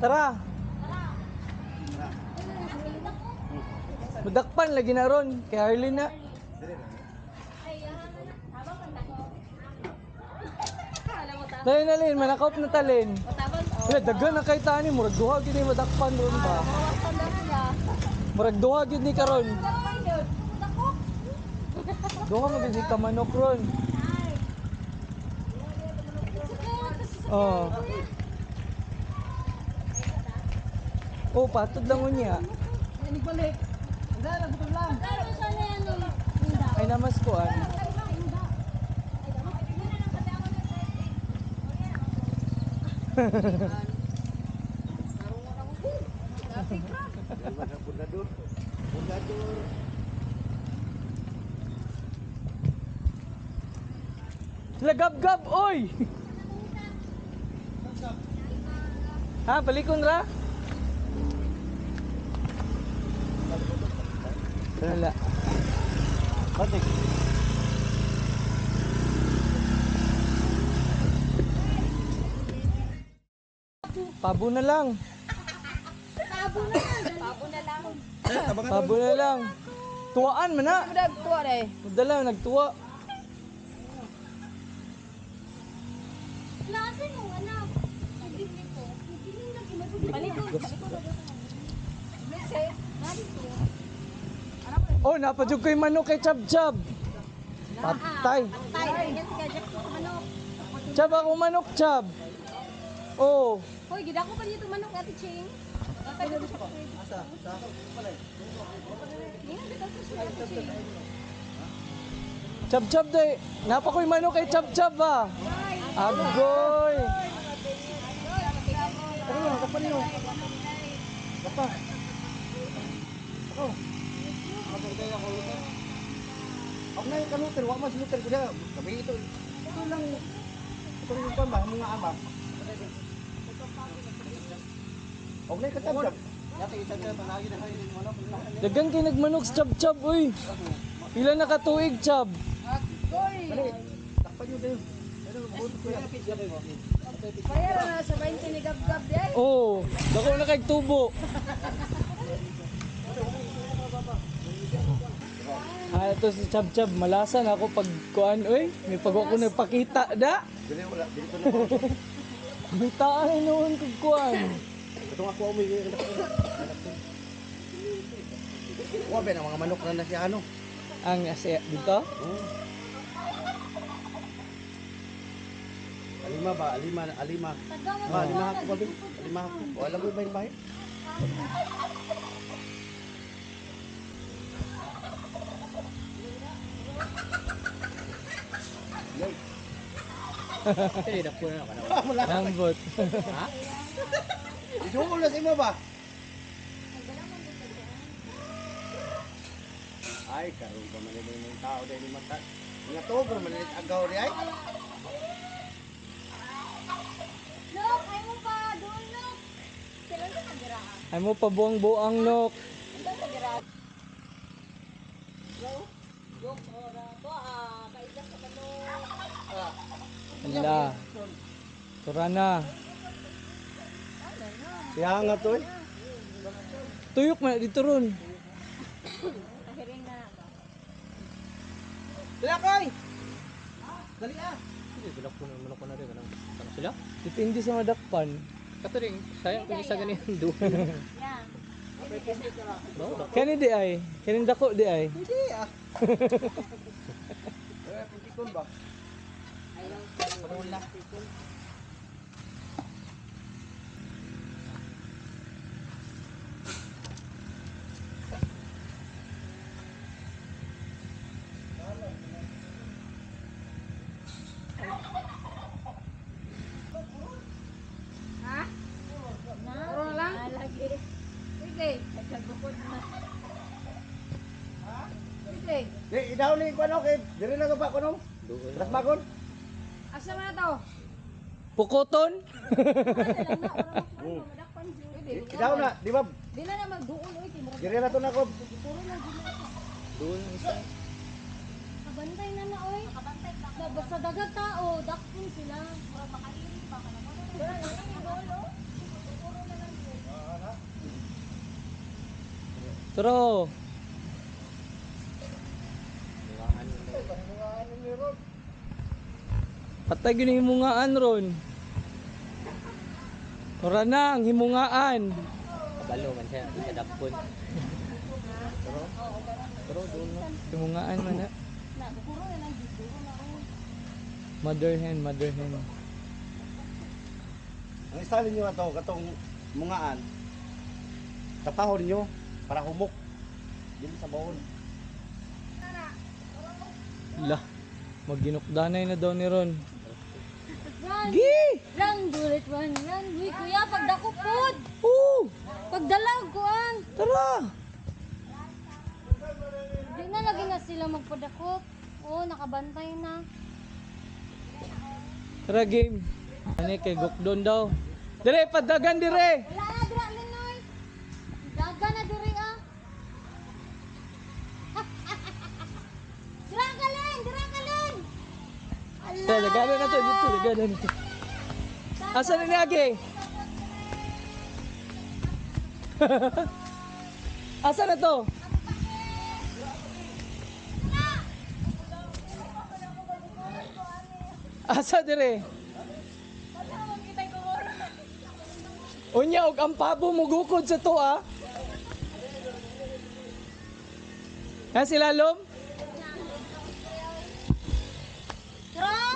Tara. Madakpan lagi na ron. Kay Harley na. Dali na Lin, manakop na talin. Wala, daghan na kay tani, murag duha gid ni madakpan ron ba. Murag duha gid ni karon. Duha man gid ni kamanok ron. Oh. Oh, patod lang unya. Ay namas ko an. Bundador. Bundador. Lagab-gab, oy. Ha, balikon ra? Wala. Batik. Pabo na lang. Pabo na lang. Pabo na lang. Pabo na lang. Tuwaan man na. Nagtuwa eh. Dala, nagtuwa. Klase nung anak. Balikon. Oh, napadjug ko'y manok kay Chab Chab. Patay. Tay, yan si Kajak sa manok. Chab ako manok, Chab. Oh, Hoy, gidako pa niyo itong manok, Ate Ching. Tatay ko siya. Asa? Sa? Ngayon, gidako siya, Ate Ching. Chab Chab day. Napa ko'y manok kay Chab Chab ba? Agoy. Ano kapan niyo? Kapa. Ako. Ako tayo ako luter. Ako na yung kaluter, wa man si luter ko diha. Gabi ito. Ito lang. Ito yung pan ba, mga ama. Ako na yung katabjab. Dagan kay nagmanok sa Chab Chab, uy. Pila na katuig, Chab? Dali. Takpan niyo tayo. Ano, buto ko yan. Kaya na sa 20 ni Gab-Gab di ay. Oh, dako na kay tubo. Ah, ito si Chab Chab, malasa na ako pag kuan, uy. May pag ako nagpakita da. Dili wala, dili ko na. Bitaan na noon kog kuan. Itong ako umi. Wa ba mga manok na na siya ano? Ang ase dito? Oh. Alima ba? Alima, alima. Ba, alima ako ba? Alima ako. Wala mo ba yung bahay? Lambot. Isuol na sa imo ba? Ay, karon pa man yung tao dahil mata. Mga tuog man agaw di ay. Nok, ay mo pa doon, Nok. Sila na nagira. Ay mo pa buang-buang nok. Ito nagira. Go. Go ora to ah, kaisa sa manok. Ala. Tura na. Siya nga to eh. Tuyok man dito ron. Kahiring na ba. Dali Dali ah. Sila? Depende sa madakpan. Katuring, sayang kung isa ganyan do. Yeah. Kani di ay. Kani dako di ay. Hindi ah. Eh, pintikon ba? Panula. Ha? Na. Oro lang. Lagi. Pwede. Kagukod na. Pwede. Di, idaw ni kuno kay diri na ka pa kuno. Ras bagon. Asa man na to? Pukoton? Idaw na, di ba? Di na na magduol oy kay murag Diri na to na ko. puro na gid na. Doon isa. Kabantay na na oy. Kabantay ka. Basta dagat tao, dakpon sila. Murag makahiring pa kana. Wala na lang yung golo. Puro na lang. Tara. Patay gyud himungaan ron. Tara na ang himungaan. Kabalo man siya, di siya dakpon. Himungaan man na. Mother hen, mother hen. Ang style niyo ato katong mungaan. Tapahon niyo para humok. Dili sa baon. La, maginukdanay na daw ni Ron. Run! Gi! Run, bullet, run, run. Uy, kuya, pagdako pod. Oo! Pagdalag, kuan. Tara! Di na lagi na sila magpadakop. Oo, nakabantay na. Tara game. Ani kay Gukdon daw. Dire padagan dire. Wala na, dira, Linoy. Daga na, diri, ah. Dira ka, Len! Dira ka, Len! Ala! Tara, daganan na to dito, daganan na to. Asa na ni Age? Asa na to? Asa dire? Unya og ang pabo mugukod sa to ah. Ha sila lom? Tara!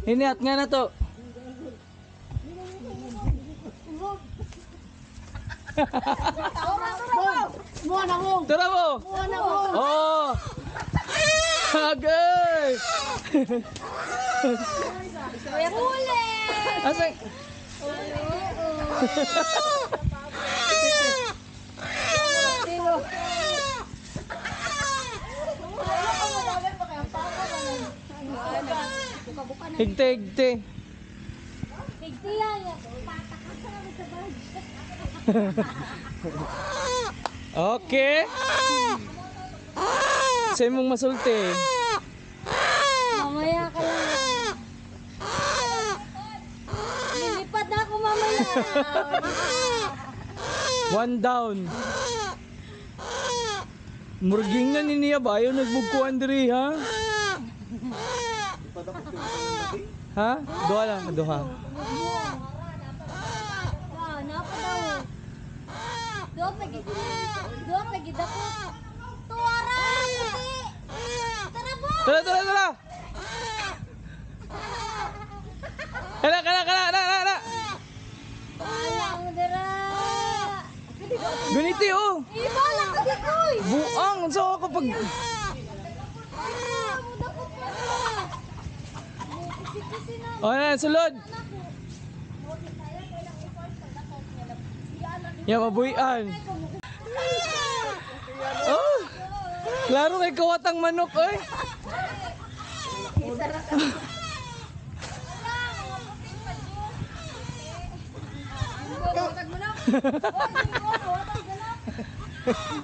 Hiniat nga na to. Tara mo! Oh! Agay! Huli! Asa? Higte, higte. Higtiya niya. Patakasan kami sa bag. Okay. Sa imong masulti. Mamaya ka lang. Lilipad na ako mamaya. One down. Murging na ni niya ba? Ayaw nagbugkuan diri, ha? Ha? Duha lang, duha. Wa, napa daw. Doon lagi. Doon lagi dako. Tuwara, puti. Tara bo. Tara, tara, tara! Kala, kala, kala, na, na, na! Wala mo dira. Ganiti, oh! Iba lang ka dikoy. Buang! Unsa ako pag... Wala mo dako pa. Kisi-kisi na. Oh, na, sulod! Ya, mabuhian. Oh! Klaro kay kawatang manok, oy!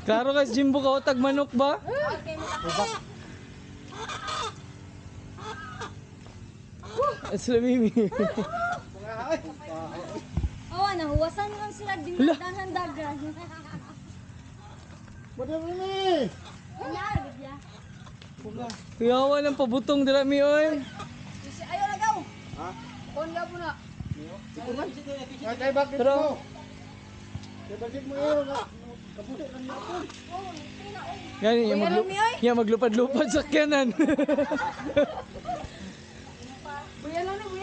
Klaro kay Jimbo kawatag manok ba? Sila Mimi. Oh, nahuwasan lang sila Hala. dinadahan dagan. Madami! Wala, bigya. Kuyawa ng pabutong dira mi oy. Ha? Ay, kay bakit Pero- mo? Kay bakit mo yun? Kabuti lang na ako. Gani ya maglu ya maglupad-lupad sa kanan. Wala, jud.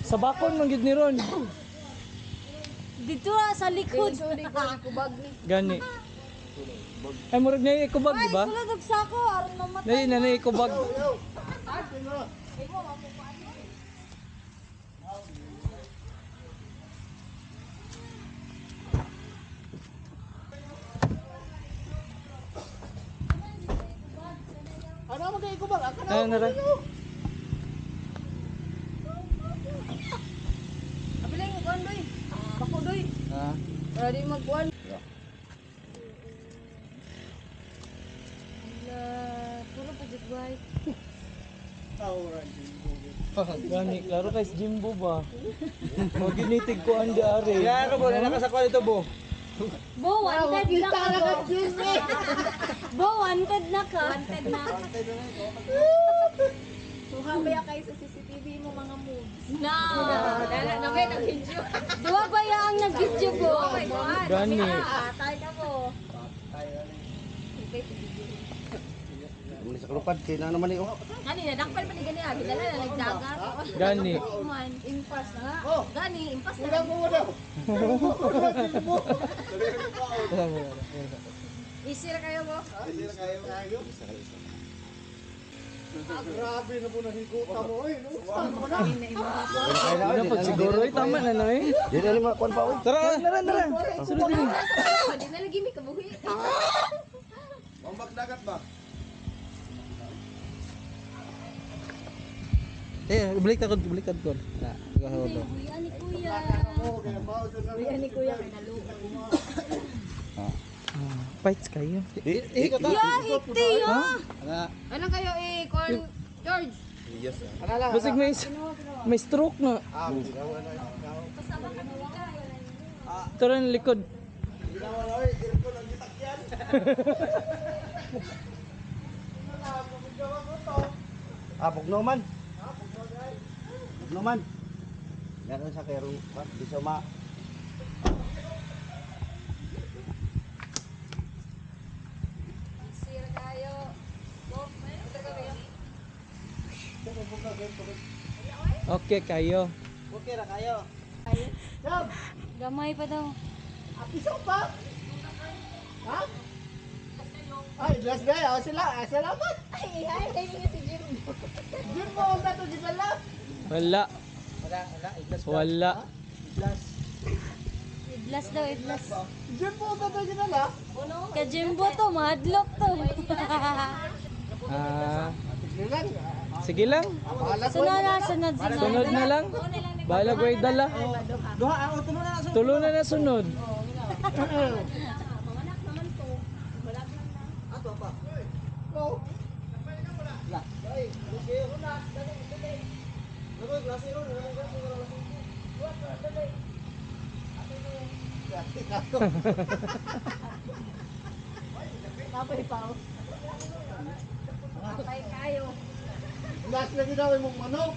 Sa bakon man gid ni Ron. Dito ah, sa likod. Gani. Ay murag na ikubag di ba? Ay, sulod og sako aron mamatay. Nay na na ikubag. Ano mo kay kubag? Ako na. Ay nara. Ha? Gani, klaro kay Jimbo ba? Maginitig ko ang diari. Kaya bo, nakasakwa dito bo. Bo, wanted na ka, Bo. Bo, wanted na ka. Wanted na. Kuha ba ya kayo sa CCTV mo mga moves? No. Wala na may nag-video. Duwa ba ya ang nag-video, Bo? Gani. Patay ka, Bo. Muli sa kalupad kay na naman eh. Oh. Gani, nadakpan pa ni gani ah. Gidala na nagdagat. Gani. Man, impas na nga. Gani, impas na. Easy ra kayo mo. Grabe na po nahiguta mo eh. Ano pag siguro ay tama na na eh. Di na lima kuan pa oy. Tara, tara, tara. Sunod din. Di na lagi mi kabuhi. Bambak dagat ba? Eh, balik ta ko, balik ta ko. Na, Buya ni Kuya. Buhi ni kuya kay naluoy. Fights kayo. Ya, hikti ya. Ano kayo eh, con George? Basig may stroke na. Tara na likod. Ah, bugno man. Bugno man. Meron sa kay rong di sa ma. Easy ra kayo. Bo, ito kami. Okay kayo. Okay ra kayo. Gamay pa daw. Apiso pa. Ha? Ay, last day. Oh, sila. Ah, salamat. Ay, ay, ay, si Jim. Jim mo ang dato gidala. Wala. Wala, wala, iglas. Wala. Iglas. Idlas daw, idlas. Jim mo ang dato gidala. Ka Jimbo to, mahadlok to. Ah, Sige lang. sige lang. Bahala ko. Sunod na, sunod, sunod. Sunod na lang. Balag way dala. Duha, ah, oh, tulo na na. Tulo na na sunod. Manganak naman to. Wala lang na. Ato pa. No. La. Kapay pa. Kapay kayo. Last na ginawa mong manok.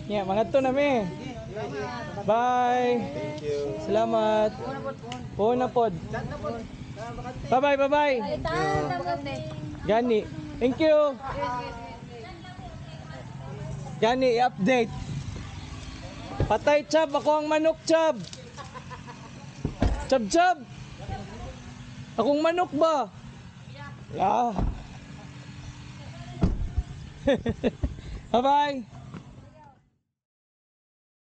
Yeah, mga to na mi. Bye. Thank you. Salamat. Po na pod. Bye bye, bye bye. Palitan, tama Gani. Thank you. Gani, i-update. Patay, Chab. Ako ang manok, Chab. Chab, Chab. Akong manok ba? Yeah. Bye-bye.